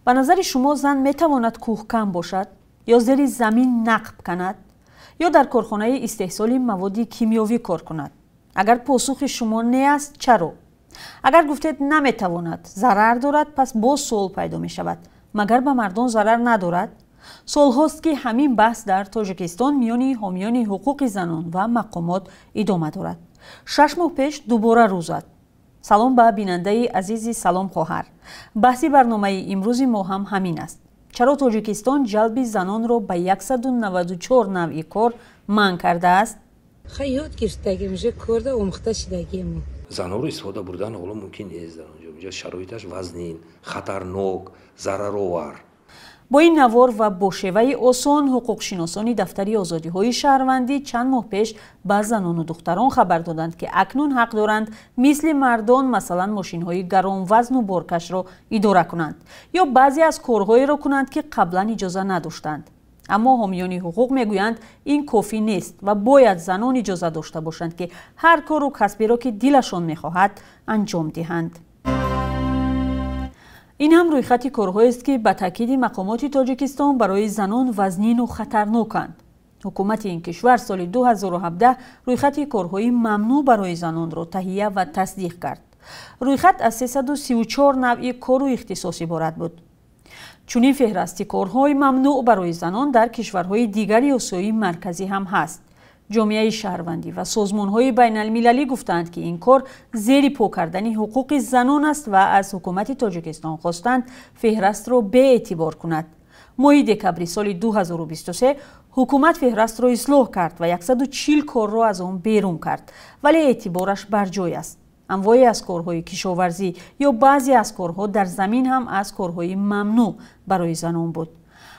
Ба назари шумо зан метавонад кӯҳкан бошад ё зери замин нақб канад ё дар корхонаи истеҳсоли маводи кимиёвӣ кор кунад? Агар посухи шумо не аст, чаро? Агар гуфтед наметавонад, зарар дорад, пас боз суол пайдо мешавад. Магар ба мардон зарар надорад? Солҳост, ки ҳамин баҳс дар Тоҷикистон миёни ҳомиёни ҳуқуқи занон ва мақомот идома дорад. 6 моҳ пеш дубора рӯ зад. Салом ба бинандаи азизи «Салом, хоҳар». Баҳси барномаи имрӯзи мо ҳам ҳамин аст. Чаро Тоҷикистон ҷалби занонро ба 194 навъи кор манъ кардааст? Хай, ёд гирифтагим, уже корда омӯхта шидагим. Занонро истифода бурдан ҳоло мумкин нест дар онҷо. Онҷо шароиташ вазнин, хатарнок, зараровар. Бо ин навор ва бо шеваи осон ҳуқуқшиносони дафтари озодиҳои шаҳрвандӣ чанд моҳ пеш ба занону духтарон хабар доданд, ки акнун ҳақ доранд мисли мардон, масалан, мошинҳои гаронвазну боркашро идора кунанд ё баъзе аз корҳоеро кунанд, ки қаблан иҷоза надоштанд. Аммо ҳомиёни ҳуқуқ мегӯянд, ин кофӣ нест ва бояд занон иҷоза дошта бошанд, ки ҳар кору касберо, ки дилашон мехоҳад, анҷом диҳанд. Ин ҳам рӯйхати корҳоест, ки ба таъкиди мақомоти Тоҷикистон барои занон вазнину хатарноканд. Ҳукумати ин кишвар соли 2017 рӯйхати корҳои мамнӯъ барои занонро таҳия ва тасдиқ кард. Рӯйхат аз 334 навъи кору ихтисос иборат буд. Чунин феҳрасти корҳои мамнӯъ барои занон дар кишварҳои дигари Осиёи Марказӣ ҳам ҳаст. Ҷомеаи шаҳрвандӣ ва созмонҳои байналмилалӣ гуфтаанд, ки ин кор зери по кардани ҳуқуқи занон аст ва аз ҳукумати Тоҷикистон хостанд, феҳрастро беэътибор кунад. Моҳи декабри соли 2023 ҳукумат феҳрастро ислоҳ кард ва 140 корро аз он берун кард, вале эътибораш барҷой аст. Анвое аз корҳои кишоварзӣ ё баъзе аз корҳо дар замин ҳам аз корҳои мамнӯъ барои занон буд.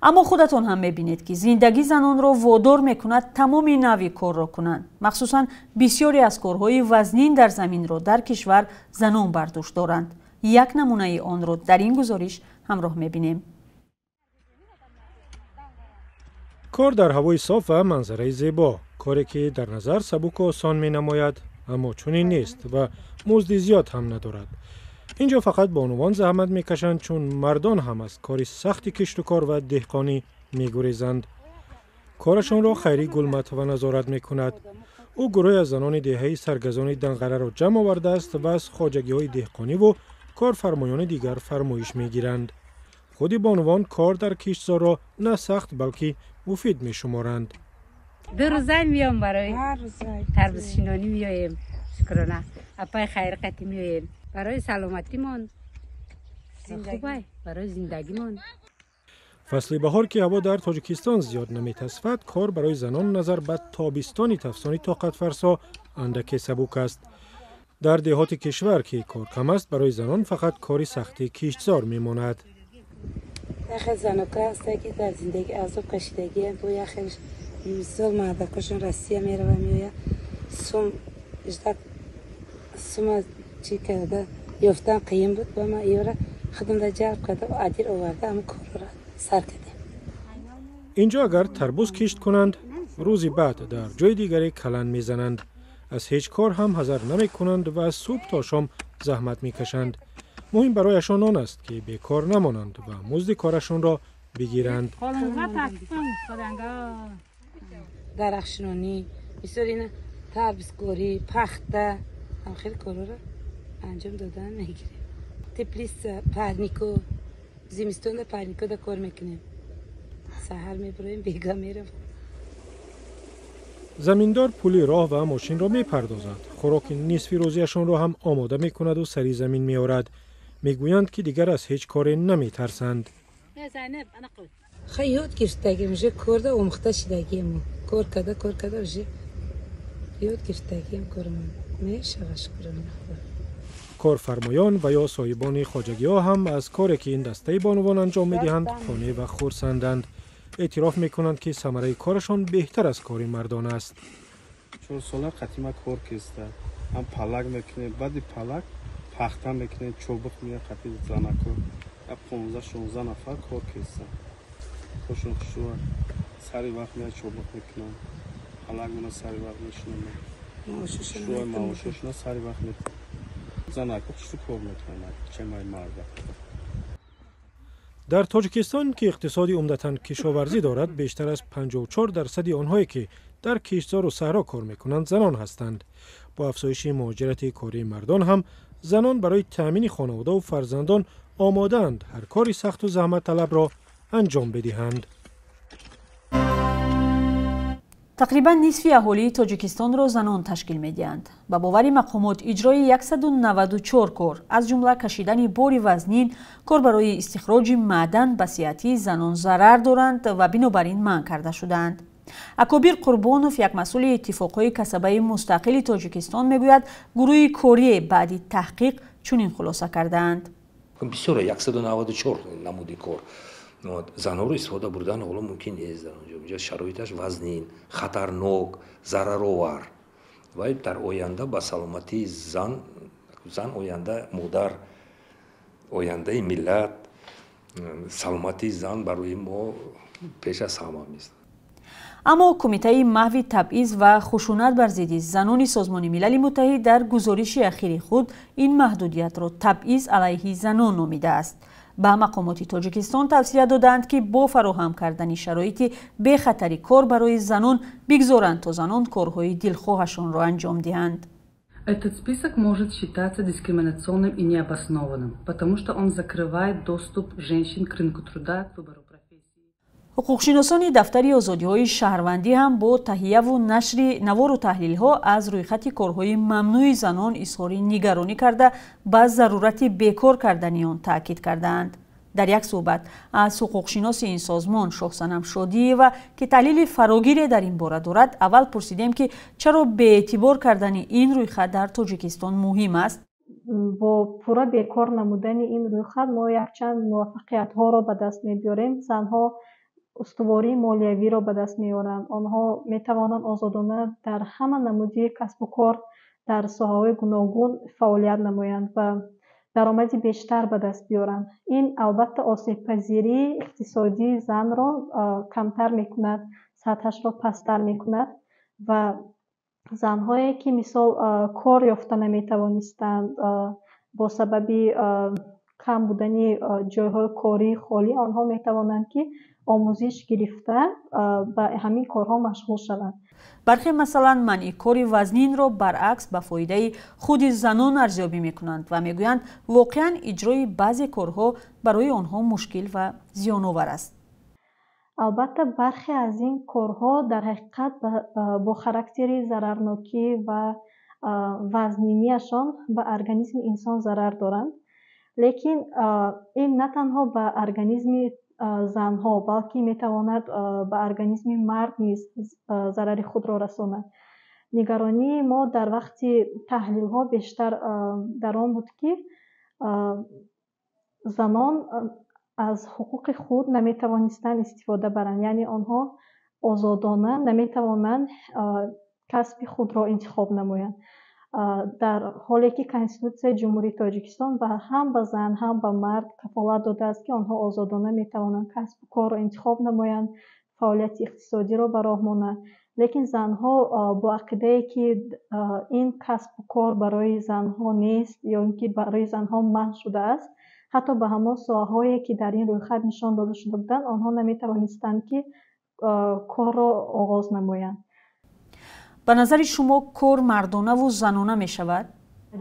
Аммо худатон ҳам мебинед, ки зиндагӣ занонро водор мекунад тамоми навъи корро кунанд. Махсусан бисёре аз корҳои вазнин дар заминро дар кишвар занон бар дӯш доранд. Як намунаи онро дар ин гузориш ҳамроҳ мебинем. Кор дар ҳавои соф ва манзараи зебо, коре ки дар назар сабуку осон менамояд, аммо чунин нест ва музди зиёд ҳам надорад. Ин ҷо фақат бонувон заҳмат мекашанд, чун мардон ҳам аз кори сахти киштукор ва деҳқонӣ мегурезанд. Корашонро Хайрӣ Гулматова назорат мекунад. Ӯ гурӯҳе аз занони деҳаи Саргазони Данғараро ҷамъ овардааст ва аз хоҷагиҳои деҳқониву корфармоёни дигар фармоиш мегиранд. Худи бонувон кор дар киштзорро на сахт, балки муфид мешуморанд. Ду рӯза меём, барои тарбузшинонӣ меоем. Шукрона, апай Хайр қати меоем. Барои саломатимон хубай, барои зиндагимон. Фасли баҳор, ки ҳаво дар Тоҷикистон зиёд наметасфад, кор барои занон назар ба тобистони тафсони тоқатфарсо андаке сабук аст. Дар деҳоти кишвар, ки кор кам аст, барои занон фақат кори сахти киштзор мемонад. Яхе занока ҳаста, ки дар зиндагӣ азоб кашидагиам, бо яхе мисол мардакошон Россия мерава, меоя, сум ждать, сума чӣ карда ёфтан қиин буд. Ба ма ёра худамда ҷалб карда, адир оварда, ҳама корро сар кардем. Инҷо агар тарбуз кишт кунанд, рӯзи баъд дар ҷои дигаре калан мезананд. Аз ҳеҷ кор ҳам ҳазар намекунанд ва аз субҳ то шом заҳмат мекашанд. Муҳим барояшон он аст, ки бекор намонанд ва музди корашонро бигиранд. Дарахтшинонӣ, мисол, ина тарбузкорӣ, пахта, ҳам хеле корҳоро анҷом додан мегирем. Теплица, парнико, зимистонда парникода кор мекунем. Саҳар мебуроем, бега меравем. Заминдор пули роҳ ва мошинро мепардозад, хӯроки нисфи рӯзиашонро ҳам омода мекунаду сари замин меорад. Мегӯянд, ки дигар аз ҳеҷ коре наметарсанд. Хай, ёд гирифтагим, уже корда омӯхта шидагим. Кор карда, кор карда, уже ёд гирифтагим, кормон мешава, шукрона. Корфармоён ва ё соҳибони хоҷагиҳо ҳам аз коре, ки ин дастаи бонувон анҷом медиҳанд, қонеъ ва хурсанданд. Эътироф мекунанд, ки самараи корашон беҳтар аз кори мардон аст. 4 сола қатима кор киста, ҳам палак мекунем, баъди палак пахта мекунем, чобуқ мея қати занако, 15-16 нафар кор киста. Хушун хушуа сари вақт мея, чобуқ мекунам, палак мона сари вақт мешинам, шуай маошошона сари вақт метам. Занако хушрӯ кор мекунанд, чемай марда. Дар Тоҷикистон, ки иқтисоди умдатан кишоварзӣ дорад, бештар аз 54% онҳое, ки дар киштзору саҳро кор мекунанд, занон ҳастанд. Бо афзоиши муҳоҷирати кории мардон ҳам занон барои таъмини хонаводаву фарзандон омодаанд ҳар кори сахту заҳматталабро анҷом бидиҳанд. Тақрибан нисфи аҳолии Тоҷикистонро занон ташкил медиҳанд. Ба бовари мақомот, иҷрои 194 кор, аз ҷумла кашидани бори вазнин, кор барои истихроҷи маъдан ба сиҳатии занон зарар доранд ва бинобар ин манъ карда шудаанд. Акобир Қурбонов, як масъули иттифоқҳои касабаи мустақили Тоҷикистон, мегӯяд, гурӯҳи корие баъди таҳқиқ чунин хулоса кардаанд. Бисёре 194 намуди кор занҳоро истифода бурдан ҳоло мумкин нест. Дар онҷо инҷо шароиташ вазнин, хатарнок, зараровар ва дар оянда ба саломатии зан, зан оянда модар, ояндаи миллат, саломатии зан барои мо пеш аз ҳама меистад. Аммо Кумитаи маҳви табъиз ва хушунат бар зидди занони Созмони Милали Муттаҳид дар гузориши ахири худ ин маҳдудиятро табъиз алайҳи занон номидааст. Ба мақомоти Тоҷикистон тавсия додаанд, ки бо фароҳам кардани шароити бехатари кор барои занон бигзоранд, то занон корҳои дилхоҳашонро анҷом диҳанд. Этот список может считаться дискриминационным и необоснованным, потому что он закрывает доступ женщин к рынку труда, к выбору профессии. Ҳуқуқшиносони дафтари озодиҳои шаҳрвандӣ ҳам бо таҳияву нашри навору таҳлилҳо аз рӯйхати корҳои мамнӯи занон изҳори нигаронӣ карда, ба зарурати бекор кардани он таъкид кардаанд. Дар як суҳбат аз ҳуқуқшиноси ин созмон Шоҳсанам Шодиева, ки таҳлили фарогире дар ин бора дорад, аввал пурсидем, ки чаро беэътибор кардани ин рӯйхат дар Тоҷикистон муҳим аст. Бо пурра бекор намудани ин рӯйхат мо якчанд муваффақиятҳоро ба даст мебиёрем. Занҳо устувории молиявиро ба даст меоранд. Онҳо метавонанд озодона дар ҳама намуди касбу кор дар соҳаҳои гуногун фаъолият намоянд ва даромади бештар ба даст биёранд. Ин албатта осебпазирии иқтисодии занро камтар мекунад, сатҳашро пасттар мекунад ва занҳое, ки мисол кор ёфта наметавонистанд бо сабаби кам будани ҷойҳои кории холӣ, онҳо метавонанд, ки омӯзиш гирифта ба ҳамин корҳо машғул шаванд. Бархе, масалан, манъи кори вазнинро баръакс ба фоидаи худи занон арзёбӣ мекунанд ва мегӯянд, воқеан иҷрои баъзе корҳо барои онҳо мушкил ва зиёновар аст. Албатта, бархе аз ин корҳо дар ҳақиқат бо характери зарарнокӣ ва вазниниашон ба организми инсон зарар доранд. Лекин ин на танҳо ба организми занҳо, балки метавонад ба организми мард низ зарари худро расонад. Нигаронии мо дар вақти таҳлилҳо бештар дар он буд, ки занон аз ҳуқуқи худ наметавонистанд истифода баранд, яъне онҳо озодона наметавонанд касби худро интихоб намоянд, дар ҳоле ки Конститутсияи Ҷумҳурии Тоҷикистон ҳам ба зан, ҳам ба мард кафолат додааст, ки онҳо озодона метавонанд касбу корро интихоб намоянд, фаъолияти иқтисодиро ба роҳ монанд. Лекин занҳо бо ақидае, ки ин касбу кор барои занҳо нест ё ин ки барои занҳо манъ шудааст, ҳатто ба ҳамон соҳаҳое, ки дар ин рӯйхат нишон дода шуда буданд, онҳо наметавонистанд, ки корро оғоз намоянд. Ба назари шумо, кор мардонаву занона мешавад?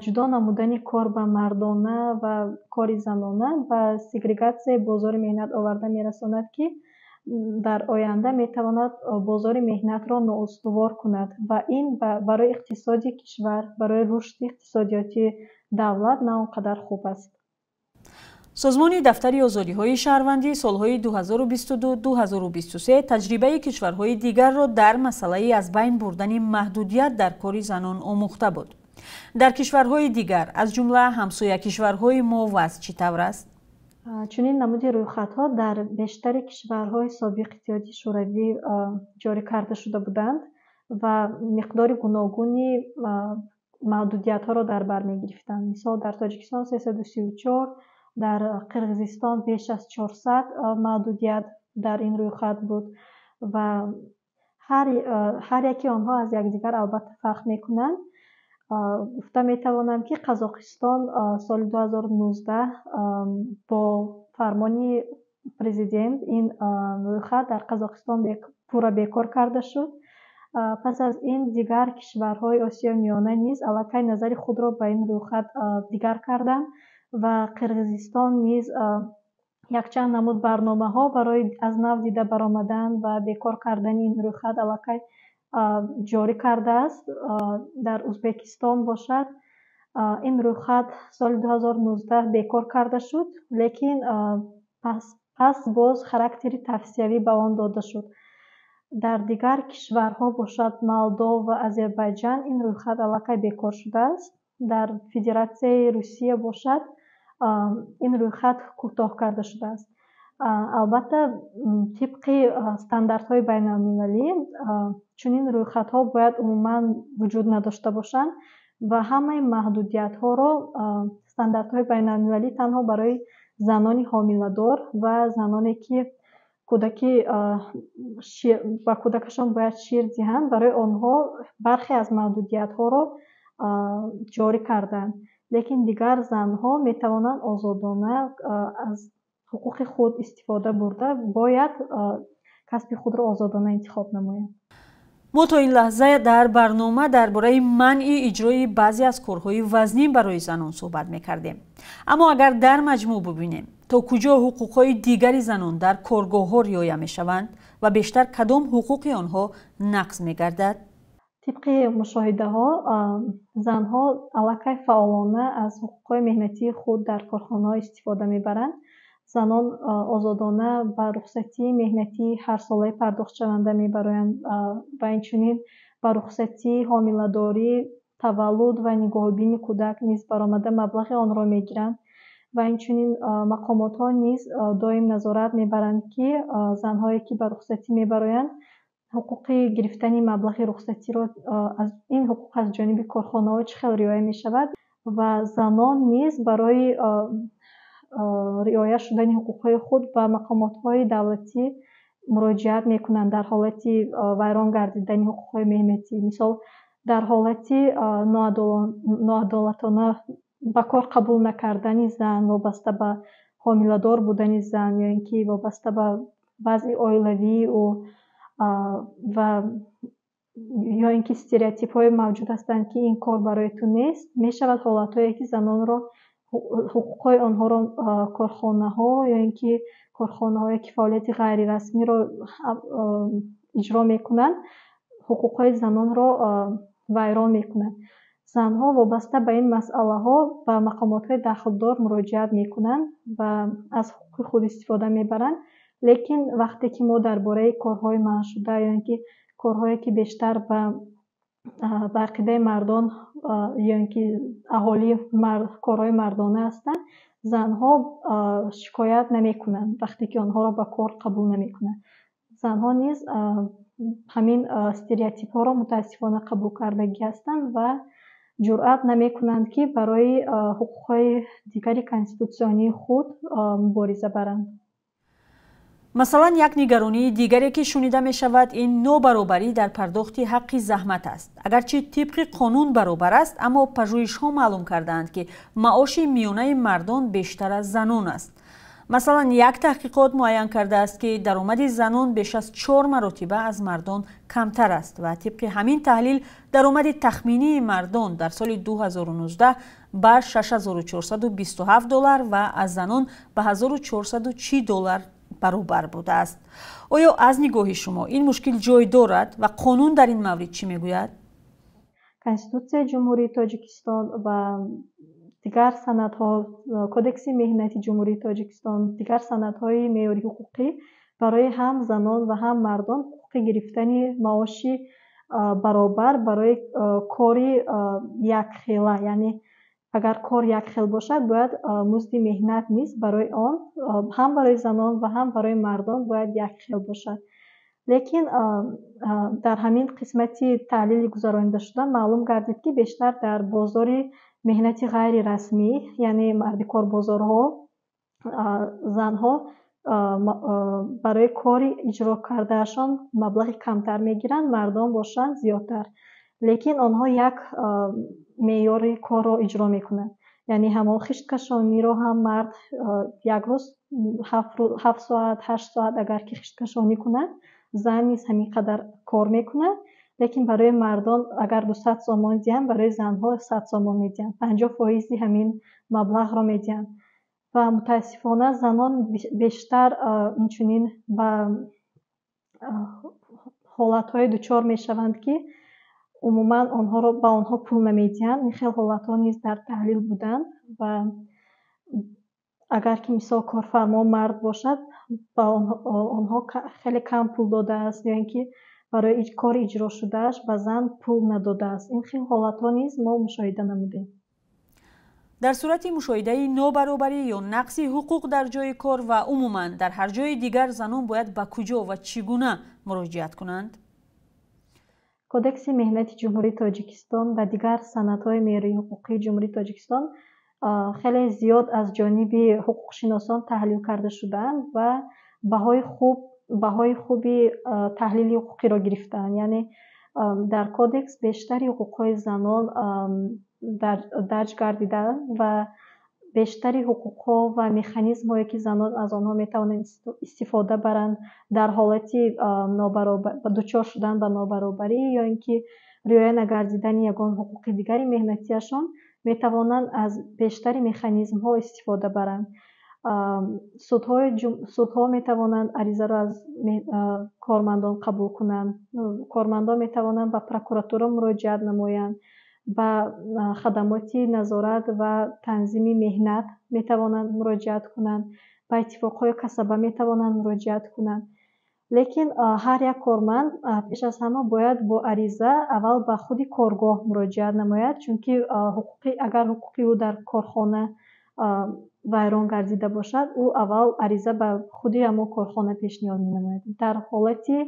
Ҷудо намудани кор ба мардона ва кори занона ба сегрегатсияи бозори меҳнат оварда мерасонад, ки дар оянда метавонад бозори меҳнатро ноустувор кунад ва ин барои иқтисоди кишвар, барои рушди иқтисодиёти давлат на он қадар хуб аст. Созмони дафтари озодиҳои шаҳрвандӣ солҳои 2022-2023 таҷрибаи кишварҳои дигарро дар масъалаи аз байн бурдани маҳдудият дар кори занон омӯхта буд. Дар кишварҳои дигар, аз ҷумла ҳамсоя кишварҳои мо, вазъ чӣ тавр аст? Чунин намуди рӯйхатҳо дар бештари кишварҳои собиқ Иттиҳоди Шӯравӣ ҷорӣ карда шуда буданд ва миқдори гуногуни маҳдудиятҳоро дар бар мегирифтанд. Мисол, дар Тоҷикистон 334, дар Қирғизистон беш аз 400 маҳдудият дар ин рӯйхат буд ва ҳар яке онҳо аз якдигар албатта фарқ мекунанд. Гуфта метавонам, ки Қазоқистон соли 2019 бо фармони президент ин рӯйхат дар Қазоқистон пурра бекор карда шуд. Пас аз ин дигар кишварҳои Осиёи Миёна низ аллакай назари худро ба ин рӯйхат дигар карданд ва Қирғизистон низ якчанд намуд барномаҳо барои аз нав дида баромадан ва бекор кардани ин рӯйхат аллакай ҷорӣ кардааст. Дар Узбекистон бошад, ин рӯйхат соли 2019 бекор карда шуд, лекин пас боз характери тавсиявӣ ба он дода шуд. Дар дигар кишварҳо бошад, Молдова ва Озарбойҷан, ин рӯйхат аллакай бекор шудааст. Дар Федератсияи Русия бошад, ин рӯйхат кӯтоҳ карда шудааст. Албатта, тибқи стандартҳои байналмилалӣ чунин рӯйхатҳо бояд умуман вуҷуд надошта бошанд ва ҳамаи маҳдудиятҳоро стандартҳои байналмилалӣ танҳо барои занони ҳомиладор ва заноне, ки кӯдаки ба кӯдакашон бояд шир диҳанд, барои онҳо бархе аз маҳдудиятҳоро ҷорӣ карданд. Лекин дигар занҳо метавонанд озодона аз ҳуқуқи худ истифода бурда, бояд касби худро озодона интихоб намоянд. Мо то ин лаҳза дар барнома дар бораи манъи иҷрои баъзе аз корҳои вазнин барои занон суҳбат мекардем. Аммо агар дар маҷмӯъ бубинем, то куҷо ҳуқуқҳои дигари занон дар коргоҳҳо риоя мешаванд ва бештар кадом ҳуқуқи онҳо нақз мегардад? Тибқи мушоҳидаҳо, занҳо аллакай фаъолона аз ҳуқуқҳои меҳнатии худ дар корхонаҳо истифода мебаранд. Занон озодона ба рухсатии меҳнатии ҳарсолаи пардохтшаванда мебароянд ва инчунин ба рухсатии ҳомиладорӣ, таваллуд ва нигоҳубини кӯдак низ баромада маблағи онро мегиранд. Ва инчунин мақомотҳо низ доим назорат мебаранд, ки занҳое, ки ба рухсатӣ мебароянд, ҳуқуқи гирифтани маблағи рухсатиро, аз ин ҳуқуқ аз ҷониби корхонаҳо чӣ хел риоя мешавад. Ва занон низ барои риоя шудани ҳуқуқҳои худ ба мақомотҳои давлатӣ муроҷиат мекунанд дар ҳолати вайрон гардидани ҳуқуқҳои меҳнатӣ. Мисол, дар ҳолати ноадолатона ба кор қабул накардани зан вобаста ба ҳомиладор будани зан ё ин ки вобаста ба вазъи оилавии ӯ ва ё ин ки стереотипҳои мавҷуд ҳастанд, ки ин кор барои ту нест, мешавад ҳолатҳое, ки занонро ҳуқуқҳои онҳоро корхонаҳо ё ин ки корхонаҳое, ки фаъолияти ғайрирасмиро иҷро мекунанд, ҳуқуқҳои занонро вайрон мекунанд. Занҳо вобаста ба ин масъалаҳо ба мақомотҳои дахлдор муроҷиат мекунанд ва аз ҳуқуқи худ истифода мебаранд. Лекин вақте ки мо дар бораи корҳои манъшуда ё ин ки корҳое, ки бештар ба ақидаи мардон ё ин ки аҳолӣ корҳои мардона ҳастанд, занҳо шикоят намекунанд, вақте ки онҳоро ба кор қабул намекунанд. Занҳо низ ҳамин стереотипҳоро мутаассифона қабул кардагӣ ҳастанд ва ҷуръат намекунанд, ки барои ҳуқуқҳои дигари конститутсионии худ мубориза баранд. Масалан, як нигаронии дигаре, ки шунида мешавад, ин нобаробарӣ дар пардохти ҳаққи заҳмат аст. Агарчи тибқи қонун баробар аст, аммо пажӯҳишҳо маълум кардаанд, ки маоши миёнаи мардон бештар аз занон аст. Масалан, як таҳқиқот муайян кардааст, ки даромади занон беш аз 4 маротиба аз мардон камтар аст ва тибқи ҳамин таҳлил даромади тахминии мардон дар соли 2019 ба 6427 доллар ва аз занон ба 1440 доллар баробар будааст. Оё аз нигоҳи шумо ин мушкил ҷой дорад ва қонун дар ин маврид чӣ мегӯяд? Конститутсияи Ҷумҳурии Тоҷикистон ва дигар санадҳо, Кодекси меҳнати Ҷумҳурии Тоҷикистон, дигар санадҳои меъёри ҳуқуқӣ барои ҳам занон ва ҳам мардон ҳуқуқи гирифтани маоши баробар барои кори якхела, яъне агар кор якхел бошад, бояд музди меҳнат низ барои он ҳам барои занон ва ҳам барои мардон бояд якхел бошад. Лекин дар ҳамин қисмати таҳлили гузаронидашуда маълум гардид, ки бештар дар бозори меҳнати ғайрирасмӣ, яъне мардикорбозорҳо, занҳо барои кори иҷро кардаашон маблағи камтар мегиранд, мардон бошанд зиёдтар. Лекин онҳо як меъёри корро иҷро мекунанд. Яъне ҳамон хишткашониро ҳам мард як рӯз 7 соат, 8 соат агар ки хишткашонӣ кунад, зан низ ҳамин қадар кор мекунад. Лекин барои мардон агар 200 сомон диҳанд, барои занҳо 100 сомон медиҳанд, 50% ҳамин маблағро медиҳанд. Ва мутаассифона занон бештар инчунин ба ҳолатҳое дучор мешаванд, ки умуман онҳоро ба онҳо пул намедиҳанд. Ин хел ҳолатҳо низ дар таҳлил буданд ва агар ки мисол корфармо мард бошад, ба онҳо хеле кам пул додааст ё ин ки барои кори иҷро шудааш ба зан пул надодааст. Ин хел ҳолатҳо низ мо мушоҳида намудем. Дар сурати мушоҳидаи нобаробарӣ ё нақси ҳуқуқ дар ҷои кор ва умуман дар ҳар ҷои дигар занон бояд ба куҷо ва чӣ гуна муроҷиат кунанд? Кодекси меҳнати Ҷумҳурии Тоҷикистон ва дигар санадҳои меъёрии ҳуқуқии Ҷумҳурии Тоҷикистон хеле зиёд аз ҷониби ҳуқуқшиносон таҳлил карда шудаанд ва баҳои хуби таҳлили ҳуқуқиро гирифтаанд. Яъне дар кодекс бештари ҳуқуқҳои занон дарҷ гардидаанд ва бештари ҳуқуқҳо ва механизмҳое ки занон аз онҳо метавонанд истифода баранд дар ҳолати дучор шудан ба нобаробарӣ ё ин ки риоя нагардидани ягон ҳуқуқи дигари меҳнатиашон, метавонанд аз бештари механизмҳо истифода баранд. Судҳо метавонанд аризаро аз кормандон қабул кунанд, кормандон метавонанд ба прокуратура муроҷиат намоянд, ба хадамоти назорат ва танзими меҳнат метавонанд муроҷиат кунанд, ба иттифоқҳои касаба метавонанд муроҷиат кунанд. Лекин ҳар як корманд пеш аз ҳама бояд бо ариза аввал ба худи коргоҳ муроҷиат намояд, чунки агар ҳуқуқи ӯ дар корхона вайрон гардида бошад, ӯ аввал ариза ба худи ҳамон корхона пешниҳод менамояд. Дар ҳолати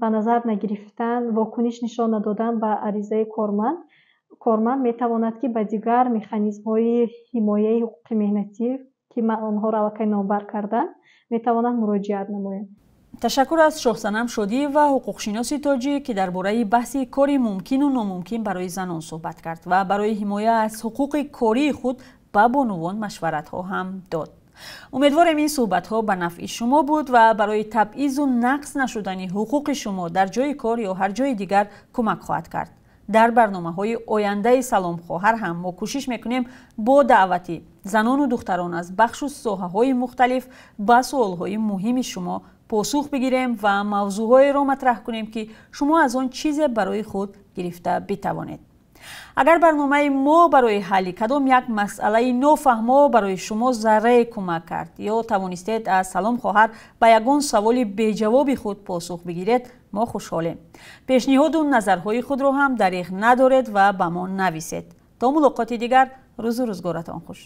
ба назар нагирифтан, вокуниш нишон надодан ба аризаи корманд, корманд метавонад ки ба дигар механизмҳои ҳимояи ҳуқуқи меҳнатӣ, ки ман онҳоро аллакай номбар кардам, метавонад муроҷиат намояд. Ташаккур аз Шоҳсанам Шодиева, ҳуқуқшиноси тоҷик, ки дар бораи баҳси кори мумкину номумкин барои занон суҳбат кард ва барои ҳимоя аз ҳуқуқи кории худ ба бонувон машваратҳо ҳам дод. Умедворем ин суҳбатҳо ба нафъи шумо буд ва барои табъизу нақс нашудани ҳуқуқи шумо дар ҷои кор ё ҳар ҷои дигар кӯмак хоҳад кард. Дар барномаҳои ояндаи Салом хоҳар ҳам мо кӯшиш мекунем бо даъвати занону духтарон аз бахшу соҳаҳои мухталиф ба суолҳои муҳими шумо посух бигирем ва мавзӯъҳоеро матраҳ кунем, ки шумо аз он чизе барои худ гирифта битавонед. Агар барномаи мо барои ҳалли кадом як масъалаи нофаҳмо барои шумо заррае кӯмак кард ё тавонистед аз Салом хоҳар ба ягон саволи беҷавоби худ посух бигиред, мо хушҳолем. Пешниҳоду назарҳои худро ҳам дариғ надоред ва ба мо нависед. То мулоқоти дигар, рӯзу рӯзгоратон хуш.